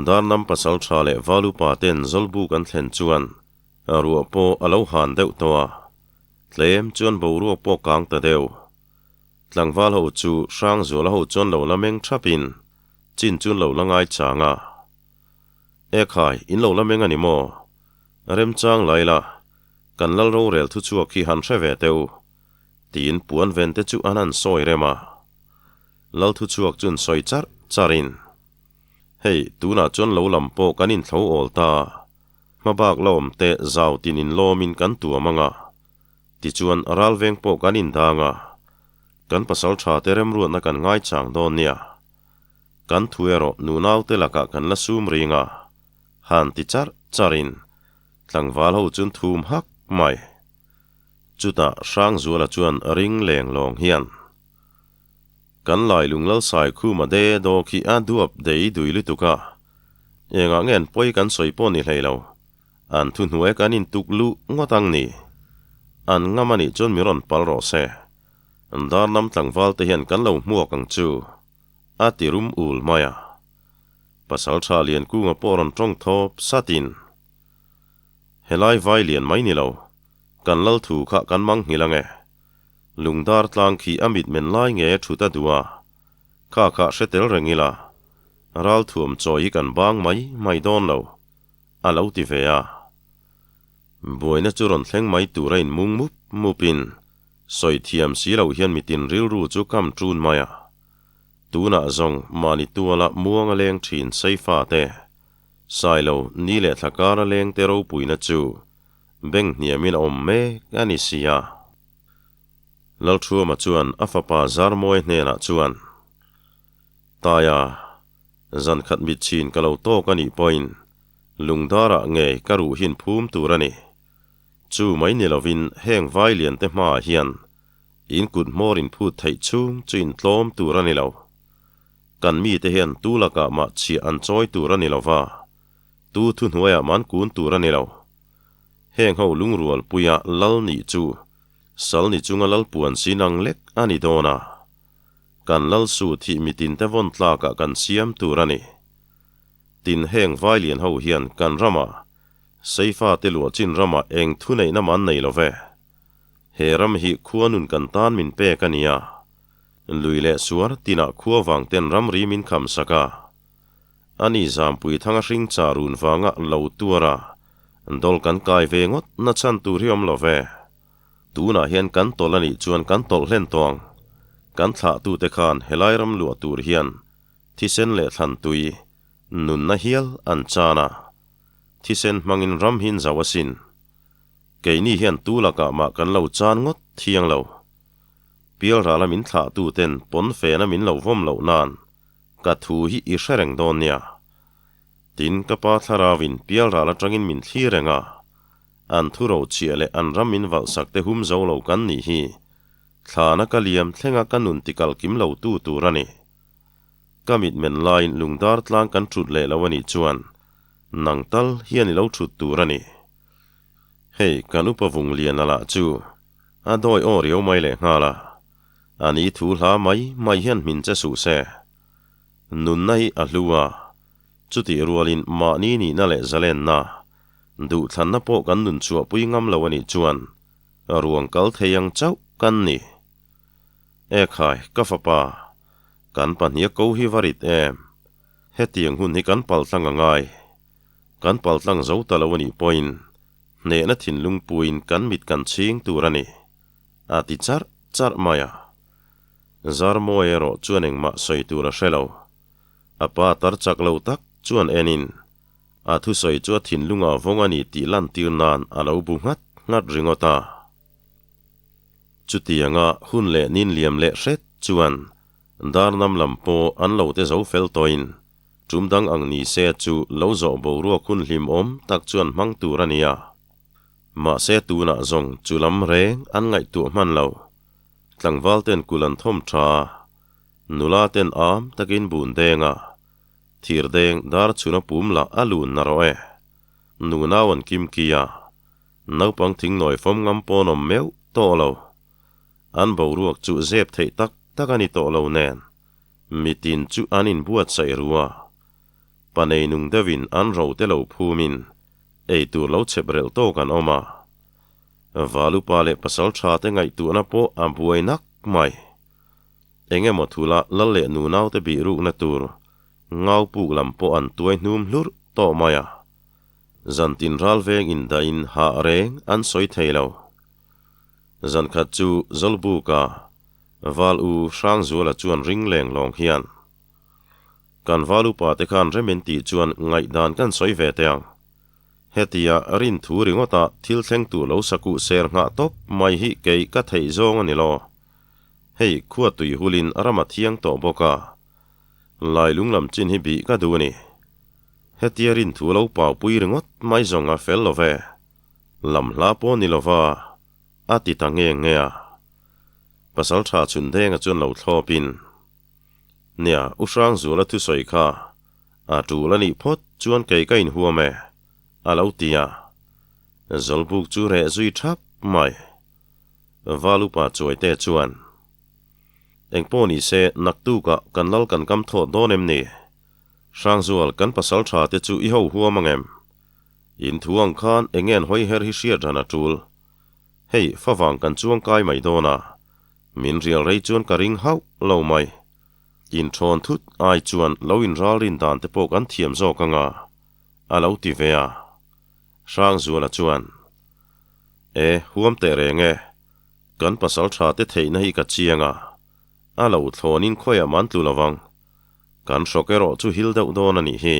Darnam pasal tha leh Valupa ten Zawlbuk an thlen chuan ruah pawh a lo han deuh tawh a. Tlem chuan boruak pawh kang ta deuh. Tlangval ho chu Hrangzuala ho chuan lo la meng thapin chin chu lo la ngai chang a. E khai, in lo la meng a ni maw? Remchang lai la, kan lal rorel thu chhuak hi han hre ve teh u, tiin puan ven te chu an han sawi rem a. Lal thu chhuak chuan sawi charh charhin. Hei, tunah chuan lo lam pawh kan inthlo awl ta. Hmabak la awm te zau tin inlawmin kan tuam ang a. Tichuan, ralveng pawh kan indang a. Kan pasal tha te remruatna kan ngaichang dawn nia. Kan thu erawh nunaute lakah kan la sum ring a. Han ti charh charhin tlangval ho chuan thum hak mai. Chutah Hrangzuala chuan ring leng lawng hian, Kan Lailung Lalsaikhuma de daw khi a duap dei dui lutuk a, engah nge an pawi kan sawi pawh ni hlei lo, an thuhnuai kan intuk luh ngawt ang ni. An ngam a nih chuan mi rawn pal rawh se. Darnam tlangval te hian kan lo hmuak ang chu, a ti rum ul mai a. Pasaltha Liankunga pawh rawn tawng thawp satin, Helai vai lian mai ni lo, kan lal thu kha kan mang nghilh ang e. Lungdar tlang khi a mit men lai nge thut a duh a, kha kha hre tel reng ila, ral thuam chawi hi kan bang mai mai dawn lo, a lo ti ve a. Buaina chu rawn thleng mai tur a inmung mup mupin, sawi thiam si loh hian mitin rilru chu kam ṭun mai a. Tunah zawng mahni tuala muang a leng ṭhin Seifa te, Sailo ni leh thla kara leng te ropuina chu beng hniamin a awm mek a ni si a. Lalthuama chuan a fapa Zarmawi hnenah chuan, Taia, zan khat mit chhin ka lo tawk a nih pawhin lungdarah ngei ka ruh hin phum tur a ni. Chu mai ni lovin heng vai liante hmaah hian in kut hmawr in phut theih chhung chu in tlawm tur a ni lo. Kan mite hian tu lakah mah chhiah an chawi tur a ni lo va, tu thuhnuaiah mah an kun tur a ni lo. Heng ho lungrualpuia lal nih chu sal ni chunga lal puan sin ang lek a ni dawn a, kan lal su thih mitinte vawn tlakah kan siam tur a ni. Tin heng vailian ho hian kan ramah Seifate luah chin ramah eng thuneihna mah an nei lo ve. He ram hi khua nun kan tan min pek a ni a. Lui leh suar tinah khua vang ten ramri min kham sak a. Ani Zampui thanga hring cha run vanga lo tuar a, dawl kan kai ve ngawt na chhan tur hi awm lo ve. Tunah hian kan tawlh a nih chuan kan tawlh hlen tawh ang. Kan thlahtute khan helai ram luah tur hian thisen leh thlan tui nunna hial an chan a, thisen hmangin ram hi an zau asin. Keini hian tu lakah mah kan lo chan ngawt thiang lo. Pialrala min thlahtuten pawnfena min lo vawm loh nan Ka thu hi i hre reng dawn nia. Tin, ka pa thlarauin pialral atangin min thli reng a, an thu rochhiah leh an ram min valhsak te hum zo lo kan nih hi thlana ka liam thlenga ka nun tikal kim lo tu tur a ni. Ka mitmen laiin lungdar tlang kan thut leh lo a nih chuan nang tal hian i lo thut tur a ni. Hei, kan upa vung lian a lah chu a dawi aw riau mai lehnghal a. A ni thu hla mai mai hian hmin che suh se. Nunna hi a hlu a, chutih rualin mahni nihna leh zalenna, duhthlanna pawh kan nun chhuahpui ngam lo a nih chuan ruang kal thei ang chauh kan ni. Ekhai, ka fapa, kan pahnih a ko hi va rit em? Hetiang hun hi kan paltlang a ngai. Kan paltlang zo ta lo a nih pawhin hnehna thinlung puiin kan mit kan chhing tur a ni. A ti charh charh mai a. Zarmawi erawh chuan engmah sawi tur a hre lo. A pa tar chak lo tak chuan enin a thusawi chu a thinlungah vawng a ni tih lantir nan a lo bu nghat nghat ringawt a. Chutianga hun leh nin liam leh hret chuan Darnam lam pawh an lo te zo fel tawhin tum dang ang ni se chu lo zawh boruak hun hlimawm tak chuan hmang tur a ni a. Mahse tunah zawng chu lam reng an ngaihtuah hman lo. Tlangval ten kul an thawm tha a, nula ten am takin bun deng a, thir deng dar chhuna pum lah a lun na rawh e. Nunau an kim ki a, naupang thingnawi fawm ngam pawn awm meuh tawh lo. An boruak chu zep theih tak tak a ni tawh lo nen, mitin chu an inbuatsaih ru a. Pa nei nung deuhin an ro te lo phumin Ei tur lo chhep relh tawk an awm a. Valupa leh pasal tha te ngaihtuahna pawh a buai nak mai. Eng emaw thula lal leh nunau te bih rukna tur ngau puk lam pawh an tuai hnum hlurh tawh mai a. Zantin ral veng indahin hah reng an sawi thei lo. Zankhat chu Zawlbuka Val U Hrangzuala chuan ring leng lawng hian. Kan val upa te khan rem in tih chuan ngaihdan kan sawi ve teh ang. Hetia rin thu ringawta thil thleng tur lo sakuh ser nghah tawp mai hi kei ka theih zawng a ni lo. Hei khua tui hulin ram a thiang tawh bawk a, Lailung lam chin hi bih ka duh a ni. Hetia rin thu lo paupui ringawt mai zawng a fel lo ve. Lam hla pawh ni lova a ti ta nge nge a. Pasal tha chhun denga chuan lo thlawpin, Nia, U Hrangzuala thusawi kha a tul a nih phawt chuan kei ka inhuam e, a lo ti a. Zawlbuk chu reh zui thap mai. Valupa Chuaite chuan, Engpawh ni se, naktukah kan lal kan kam thawt dawn em ni? Hrangzual, kan pasal tha te chu i ho huam ang em? In thu ang khan eng nge an hawi her hi hriat ran a tul. Hei, favang kan chuang kai mai dawn a, min rial rei chuan ka ring hauh lo mai. Inthawn thut ai chuan lo inral rin dan te pawh kan thiam zawk ang a, a lo ti ve a. Hrangzuala chuan, E, huam teh reng e. Kan pasal tha te theihna hi ka chiang a, a lo thlawnin khawiah man tlu lovang. Kan hrawk erawh chu hil deuh dawn a nih hi.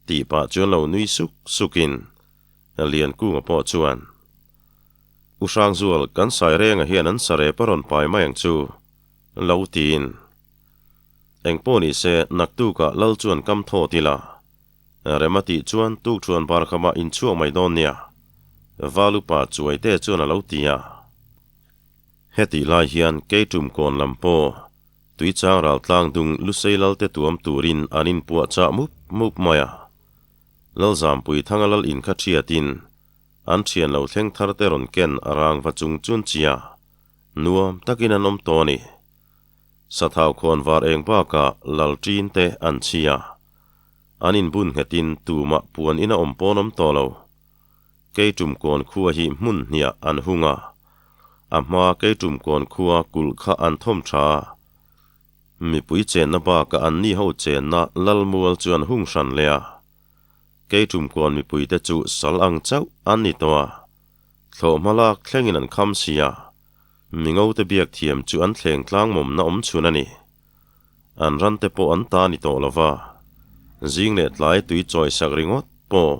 Tih pah chuan lo nui suk sukin Liankunga pawh chuan, U Hrangzual, kan Sairenga hian an sarep a rawn pai mai ang chu, lo tiin. Engpawh ni se, naktukah Lal chuan kam thawt ila. Rema tih chuan tukṭhuan barkhamah inchhuak mai dawn nia, Valupa Chuaite chuan a lo ti a. Hetih lai hian Keiṭum kawn lam pawh Tuichang ral tlang dung Lusei Lalte tuam turin an inpuahchah mup mup mai a. Lalzampui Thanga Lal in kha ṭhiatin an ṭhian lo thleng thar te rawn ken a rang va chung chun chia nuam takin an awm tawh a ni. Sathau khawn var eng bakah Lal ṭin te an chhia. An inbun nghetin tumah puan in a awm pawn awm tawh lo. Keiṭum kawn khua hi hmun hniah an hung a, a hma Keiṭum kawn khua kulh kha an thawm tha a. Mipui chenna bakah an ni ho chenna Lalmual chu an hung hran leh a. Keiṭum kawn mipuite chu sal ang chauh an ni tawh a, thlawhhma lak thlengin an kham si a, mingote biak thiam chu an thleng tlang mawmna awm chhun a ni. An rante pawh an ta ni tawh lo va, zing leh tlai tui chawi sak ringawt pawh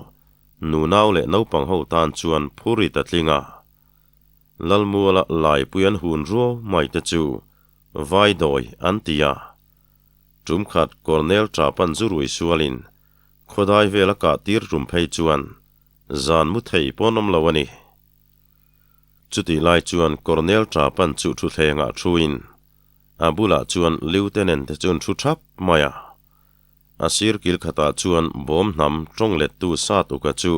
nunau leh naupang ho tan chuan phur rit a tling a. Lalmuala laipui an hun ruau mai te chu vai dawi an ti a. Tum khat Colonel Trapan zu rui sualin khawdai vel a kah tir tum phei chuan zan mu thei pawn awm lo a ni. Chutih lai chuan Colonel Trapan chu thutthlengah thuin A bulah chuan Lieutenant te chuan thu thap mai a. A sir kil khatah chuan bawm hnam tawng lettu sat uka chu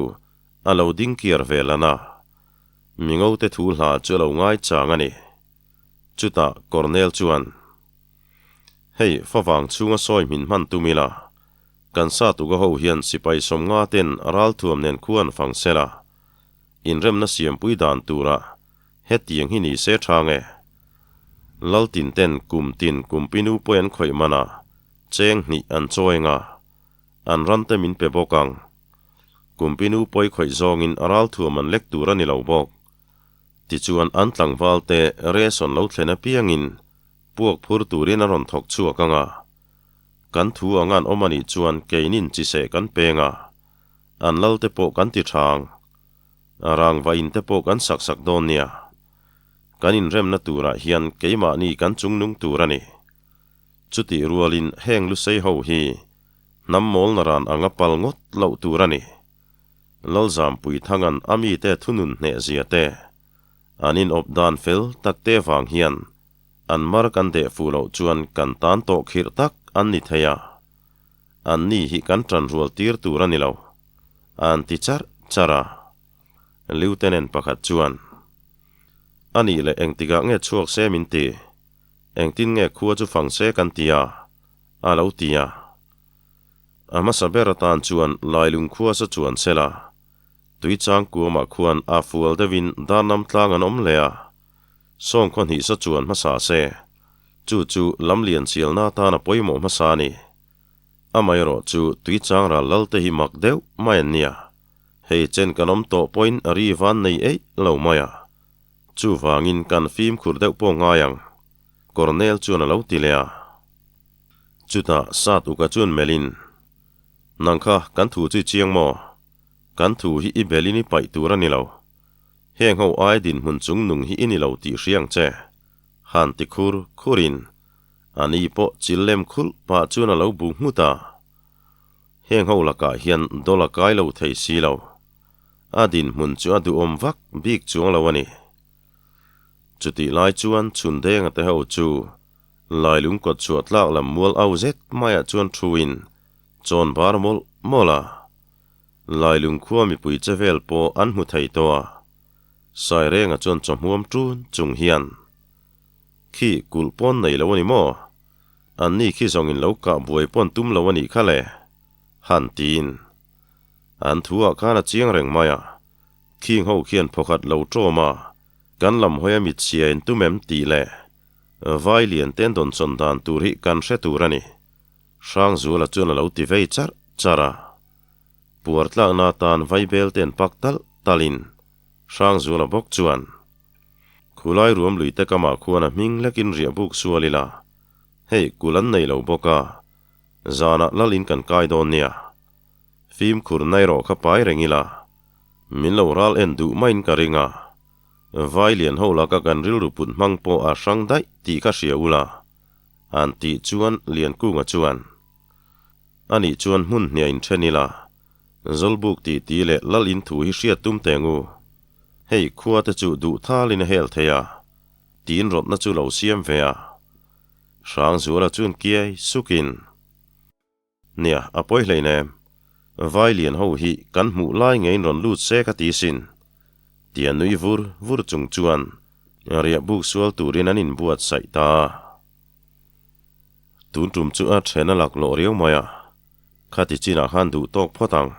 a lo ding kiar ve lan a. Mingo te thu hla chu a lo ngai chang a ni. Chutah Colonel chuan, Hei, favang chhunga sawi hmin hman tum ila, kan sat uka ho hian sipai sawmnga ten ralthuam nen khu an fang sela, inremna siampui dan turah Hetiang hi ni se tha nge? Laltin ten kum tin kumpinu pawi an khawih man a, cheng hnih an chawi nga, an ran te min pe bawk ang. Kumpinu pawi khawih zawngin a ralthuam an lek tur a ni lo bawk. Tichuan an tlangval te ration lo thlen apiangin puak phur turin an rawn thawk chhuak ang a. Kan thu anga an awm a nih chuan keinin chiseh kan peng a, an lal te pawh kan ti tha ang. A rangva in te pawh kan sak sak dawn nia. Kan inremna turah hian keimahni kan chungnung tur a ni. Chutih rualin heng lusei ho hi hnam mawlna ran anga pal ngawt loh tur a ni. Lalzampui Thangan a mite thunun hneh zia te, an inawp dan fel tak te vang hian an mar kan deh fuh loh chuan kan tan tawh khirh tak an ni thei a. Anni hi kan ṭan rual tir tur a ni lo. An ti charh charh a. Lieutenant pakhat chuan, A nih leh engtikah nge chhuak se min ti? Engtin nge khua chu fang se kan ti a? a lo ti a. A hmasa ber atan chuan Lailung khua sa chuan sela, Tuichang kuamah khuan a fual deuhin Darnam tlang an awm leh a, Sawngkhaw hnih sa chuan hmasa se, chu chu lamlian chialna atan a pawimawh hmasa a ni. Amaherawh chu tui chang ral lal te hi mak deuh mai an nia. Hei chen kan awm tawh pawhin a ri van nei eih lo mai a. Chuvangin kan fimkhur deuh pawh ngai ang, Colonel chuan a lo ti leh a. Chutah Sat Uka chuan melhin, Nang kha kan thu chu i chiang maw? Kan thu hi i belin i paih tur a ni lo. Heng ho ai dinhmun chung nung hi i ni lo tih hria ang che. Han ti khur khurin a ni pawh chil lem khulh pah chuan a lo bu nghut a. Heng ho lakah hian dawl a kai lo thei si lo. A dinhmun chu a duhawm vak bik chuang lo a ni. Chutih lai chuan Chhundenga te ho chu Lailung kawt chhuah tlak lam mual au zet maiah chuan thuin chawn bar mawlh mawlh a. Lailung khua mipui che vel pawh an hmu thei tawh a. Sairenga chuan chawhmuam ṭun chung hian, Khi kulh pawn nei lo a ni maw? Anni khi zawngin lo kah buai pawn tum lo a nih kha le? Han tiin. An thu ah khan a chiang reng mai a. Khing ho khian phawkhat lo ṭawm a, kan lam hawi a mit chhia in tum em tih leh Vai lian ten dawnsawn dan tur hi kan hre tur a ni. Hrangzuala chuan a lo ti vei charh charh a. Puar tlakna atan Vaibel ten pak talh talhin Hrangzuala bawk chuan, Khulai ruam lui te kamah khuan a hming lekin riah buk sual ila, hei kul an nei lo bawk a, zanah lal in kan kai dawn nia. Fimkhur na erawh kha pai reng ila, min lo ral en duh maiin ka ring a. Vai lian ho laka kan rilru put hmang pawh a hrang daih tih kha hria ula, an tih chuan Liankunga chuan, Anih chuan hmun hniah in then ila, Zawlbuk tih tih leh lal in thu hi hriat tum teng u. Hei khua te chu duh thalin a hel thei a, tiin rawtna chu lo siam ve a. Hrangzuala chuan kiai sukin. Nia, a pawi hlein em? Vai lian ho hi kan hmuh lai ngeiin rawn lut se ka ti sin. Tia nui vur vur chung chuan riah buk sual turin an inbuatsaih ta a. Tun tum chu a then a lak lawh riau mai a, khati chinah khan duh tawk phawt ang.